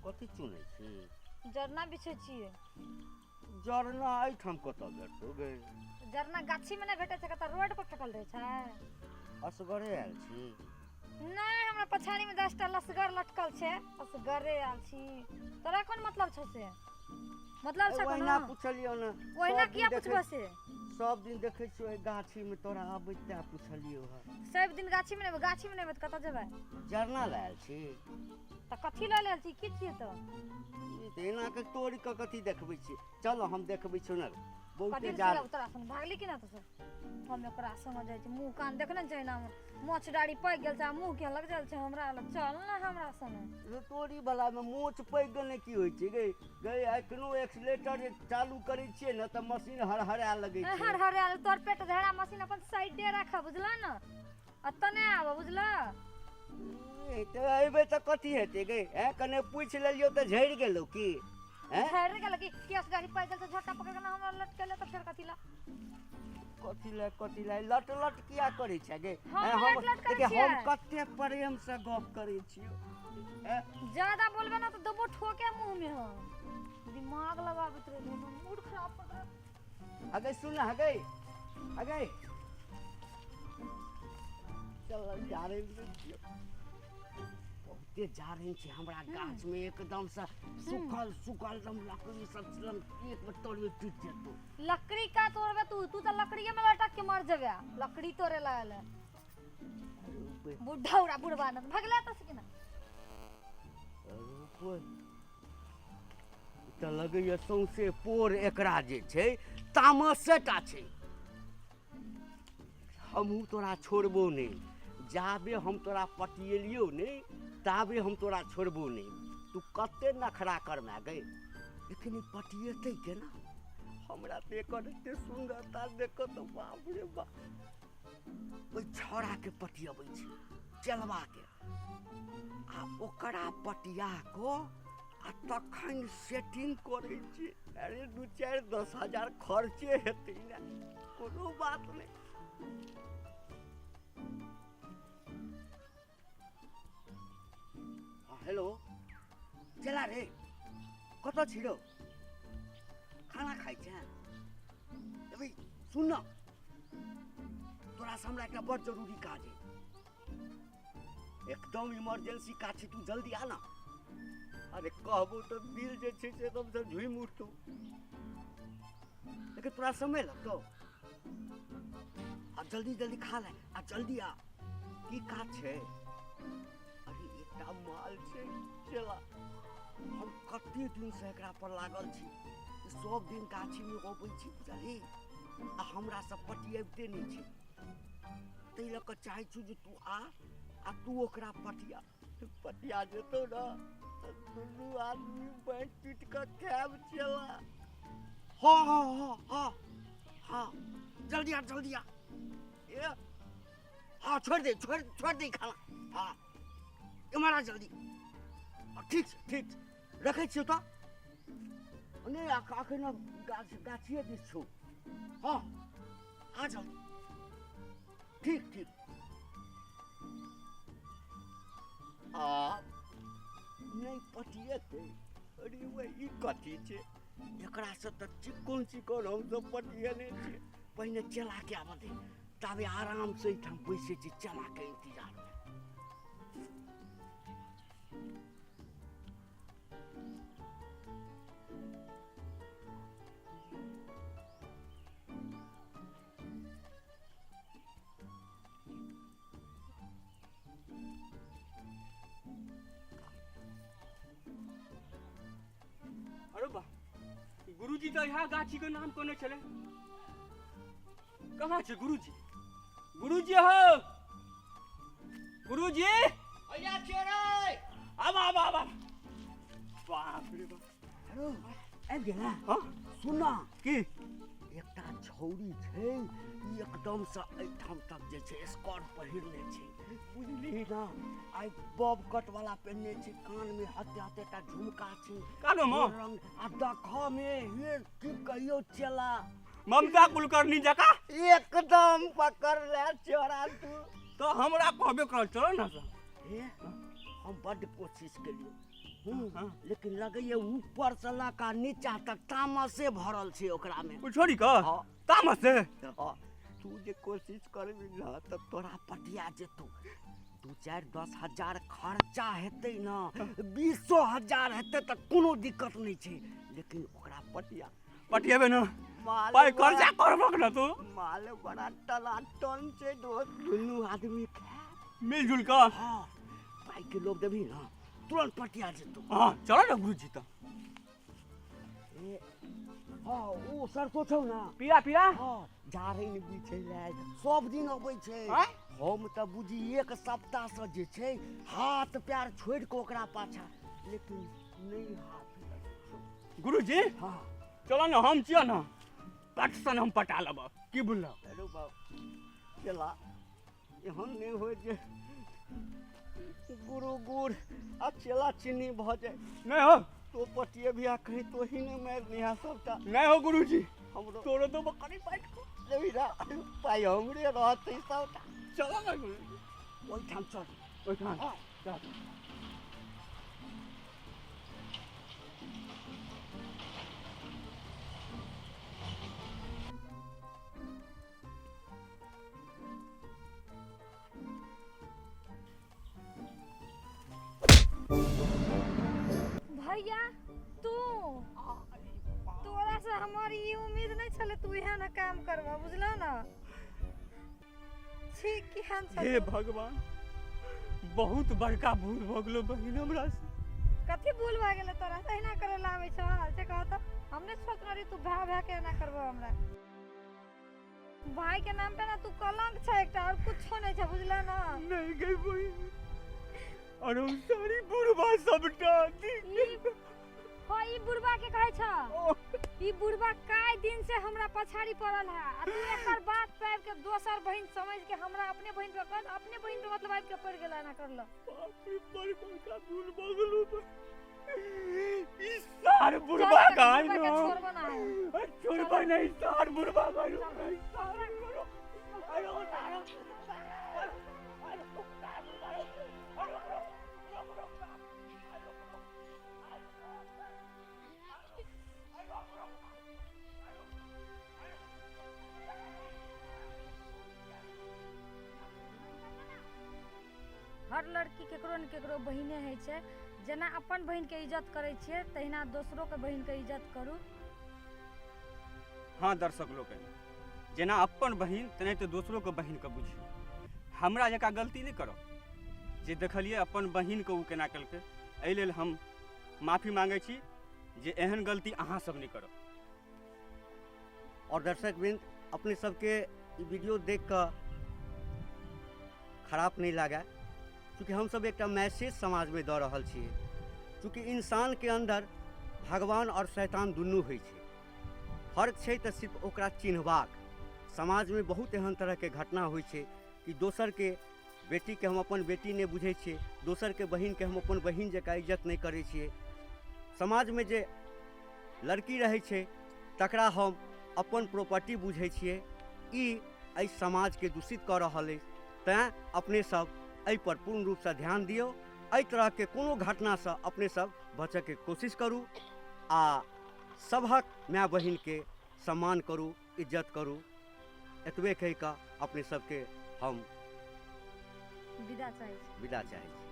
कथी चुनै छी? जरना बिछै छियै। जरना एहिठाम कतऽ भेटतौ गे? जरना गाछी मे नहि भेटै छै, कतऽ रोड पर फेकल रहै छै। असगरे आयल छी? नहि, हमरा पछाड़ी मे 10टा लसगर लटकल छै, असगरे आयल छी। तोरा कोन मतलब छौ से? मतलब छै ओहिना कोनो? पुछलियौ ने। ओहिना सब दिन किया देखै पुछबऽ से? सब दिन देखै छियौ एहि गाछीमे तोरा आबैत, तेँ पुछलियौ हँ। सब दिन गाछी मे नहि, गाछी मे नहि तऽ कतऽ जेबै? जरना लए आयल छी? तऽ कथी लऽ लेल छी? की छियै तऽ? ई तऽ एना के तोड़ि कऽ कथी देखबै छी? चल, हम देखबै छियौ ने बहुते कथी जार। तोरा संग भागली कि ना तो सब? हम एकरा संग जाइ छी। मुँह कान देखने छै ना, मोछ दाढ़ी पाकि गेल छै आ मुँह के लग गेल छै हमरा लग। चल ना हमरा संगे। तोरी वाला मे मोछ पैघ गेने की होइ छै गे? गे, एखनो एक्सलेटर जे चालू करै छियै ने तऽ मशीन हरहराए लगै छै। हर हर आयल तोर पेट झड़ा मशीन अपन साइडे राख, बुझल ने? एतऽ नहि आबऽ, बुझल? ए, तऽ अयबै तऽ कथी हेतै गे? ऐं, कने पूछि लेलियौ तऽ झड़ि गेलौ की? ऐं, झड़ि गेल कि केस दाढ़ी पाकि गेल छै, झट्टा पकड़ि के ना हमरा लटकेले तऽ फेर कथी ला? कथी लए, कथी लए लट लट किया करै छै गे? हम ऐं, लट लट करै देखिए, हम छियै। कते प्रेम से गप करै छियौ। ऐं, ज्यादा बोलबे ना तऽ देबो ठोके मुँह में। हम दिमाग लगाबैत रहे, मूड खराब कर देलक। अगे सुन, अगे अगे चल जा रहे छियौ। बहुते जारनि छै हमरा गाछ में, एकदम से सुखल सुखल, एकदम लकड़ी सब एकदम एक बेर तोड़बे टूटि जेतौ। लकड़ी का तोड़बे तू? तू तऽ लकड़िए में लटक के मर जेबे। लकड़ी तोड़े ला आयल है। अरे बे, बुढ़ौरा बुढ़बा न भगले तऽ से कि ना? अरे बे, ई तऽ लगैया सौंसे पोर एकरा जे छै तामसे टा छै। हमहूँ तोरा छोड़बो नहि, जाबे हम तोरा पटिएलियौ नहि ताबे हम तोरा छोड़बो नहि। तू कते नखरा करमे गई, लेकिन ई पटिएतै केना? हमरा तऽ एकर एते सुन्दरता देख कऽ तऽ बाप रे बाप। ओहि छौड़ाके पटियबै छै, चेलबाके, आ ओकरा पटिया कऽ आ तखन सेटिंग करै छी। अरे, 2 4 10 हजार खर्चे हेतै ने, कोनो बात नहि। हँ, हेलो चला रे, कतऽ छी रौ? खाना खाइ छेँ? अभी सुन न, तोरासँ हमरा एकटा बड़ जरूरी काज है, एकदम इमरजेंसी काज छै, तू जल्दी आ ना। अरे, कहबो तऽ दिल जे छै से एकदम से झूमि उठतौ, लेकिन तोरा समय लगतौ। आ जल्दी जल्दी खा ले आ जल्दी आ। की काज छै? अरे, एकटा माल छै चला, हम कते दिनसँ एकरा पर लागल छी। ई सब दिन गाछीमे अबै छी, बुझलही? आ हमरा सब पटियबिते नहि छै। ताहि लऽ कऽ चाहै छी जे तू आ आ तू ओकरा पटिया। पटिया जेतौ ने तऽ दुनू आदमी बाँटि टूटि कऽ खायब चला। हँ हँ हँ हँ हँ, जल्दी आ, जल्दी आ। ए हँ, छोड़ि दे, छोड़ि छोड़ि दे खाना। हँ, एम्हर आ जल्दी। हँ, ठीक छै, ठीक छै, रखै छियौ तऽ। नहि, अखन गाछ गाछिए दिस छौ। हँ, आ जल्दी। ठीक ठीक। आ नहि पटिएतै? अरे वह, ई कथी छै? एकरासँ तऽ चिक्कन चिक्कन हमसब पटिएने छियै। पहिने चेलाके आबऽ दे, ताबे आरामसँ एहिठाम बैसै छी चेलाके इंतजारमे। अरे वाह, गुरुजी तऽ इएह गाछीके नाम कहने छलै। कहाँ छै गुरुजी? गुरुजी हो, गुरुजी! अइया छियै रे। आब आब आब आब, बाप रे बाप! हेलो, आबि गेला? हँ। सुन ना। की? एकटा छौरी छै, ई एकदमसँ एहिठाम तक जे छै स्कर्ट पहिरने छै, बुझलिही ना? आइ बॉब कट वाला पहिरने छै, कानमे हते हते टा झुमका छै। कानोमे? रंग आ देखऽ मे हे, की कहियौ चेला। ममता कुलकर्णी जकाँ। एकदम पकड़ ले छोरा तू। तऽ हमरा कहबे करल, चलो ने सर। हे, हम बड्ड कोशिश केलियै। लेकिन लगैए ऊपर से लऽ कऽ नीचा तक तामसे भरल छै ओकरामे। ओ छोड़ी कऽ? हँ। तामसे? हँ, तू जे कोशिश करबी ने तऽ तोरा पटिया जेतौ। 2-4-10 हजार खर्चा हेतै ने, 20 हजार हेतै तऽ कोनो दिक्कत नहि छै, लेकिन ओकरा पटिया। पटिएबे ने? माल। पाइ खर्चा करबक ने तू? माल बड़ा टनाटन छै दोस्त, दुनू आदमी खायब। मिलजुल कऽ। हँ, पाइके लोभ देबही ने, तुरन्त पटिया जेतौ। हँ, चल ने गुरुजी तऽ। ए, हँ, ओ सरसो छौ ने। पीरा पीरा? हँ, जारैन बिछै लए सब दिन अबै छै। आँय? हम तऽ बुझी एक सप्ताहसँ जे छै हाथ पैर छोड़ि कऽ ओकरा पाछा, लेकिन नहि हाथ लगै छौ। गुरुजी। हँ। चलो ने, हम छियै ने, पटसन हम पटा लेब, की बुझलह? अरे बाप, चला एहन नहि होइ जे गुरु गुड़ आ चेला चीनी भऽ जाय। नहि हो। तो पटिए भी आ कहीं तो ही नहि मारि लिहा सबटा। नहि हो गुरुजी। हमरो तोरो तो कनी पाटि कऽ। लेबही ना, पाइ हमरे रहतै सबटा। चलो ने गुरुजी। ओहिठाम चल। ओहिठाम? हँ। चल। भैया, तू तोरा से हमर ई उम्मीद नहीं छले तू एहन काम करबा, बुझल ना? छी, केहन छल। हे भगवान, बहुत बड़का भूल भऽ गेलो बहिन हमरा से। कथी भूल भए गेलै तोरा से? एहिना करे ला आबै छौ से कह तऽ। हम नहि सोचने रही तू भाय भाय के एना करबो। हमरा भाई के नाम पे ना तू कलंक छै एकटा, और कुछो नहीं छै, बुझल ना? नहीं गई बहिन, और हम सारी बुढ़बा सबटा ई हाँ, ई बुढ़बा के कहै छ? ई बुढ़बा काय दिन से हमरा पछाड़ी पड़ल है आ तू एकर बात पाबि के दोसर बहिन समझ के हमरा अपने बहिन पे कर, अपने बहिन पे मतलब आबि के पड़ गेल, एना करल। बाप रे, बड़ बड़का भूल भऽ गेलो। ई सार बुढ़बा चल, का बुढ़बा के छोड़बो ना है। छोड़बा नहीं, सार बुढ़बा का। हर लड़की केकरो ने केकरो बहिने होइ छै। जेना अपन बहिनके इज्जत करै छियै, तहिना दोसरोके बहिनके इज्जत करू। हाँ दर्शक लोकनि, जेना अपन बहिन तेनाहिते दोसरोके बहिनके बुझियौ। हमरा जकाँ गलती नहि करब। जे देखलियै अपन बहिनके ओ केना केलकै, एहि लेल हम माफी मांगै छी जे एहन गलती अहाँ सब नहि करब। और दर्शक वृंद, अपने सबके ई वीडियो देख कऽ खराब नहि लागै, चूँकि हमसब एकटा मैसेज समाजमे दऽ रहल छियै। चूँकि इंसानके अन्दर भगवान और शैतान दुनू होइ छै, फर्क छै तऽ सिर्फ ओकरा चिन्हबाक। समाजमे बहुत एहन तरहके घटना होइ छै कि दोसरके बेटीके हम अपन बेटी नहि बुझै छियै, दोसरके बहिनके हम अपन बहिन जकाँ इज्जत नहि करै छियै। समाजमे जे लड़की रहै छै तकरा हम अपन प्रॉपर्टी बुझै छियै। ई एहि समाजके दूषित कऽ रहल अछि। तैँ अपने सब एहिपर पूर्ण रूपसँ ध्यान दियौ। एहि तरहके कोनो घटनासँ अपने सब बचऽके कोशिश करू आ सभक माय बहिनके सम्मान करू, इज्जत करू। एतबे कहि कऽ अपने सबके हम विदा चाहै छी। विदा चाहै छी।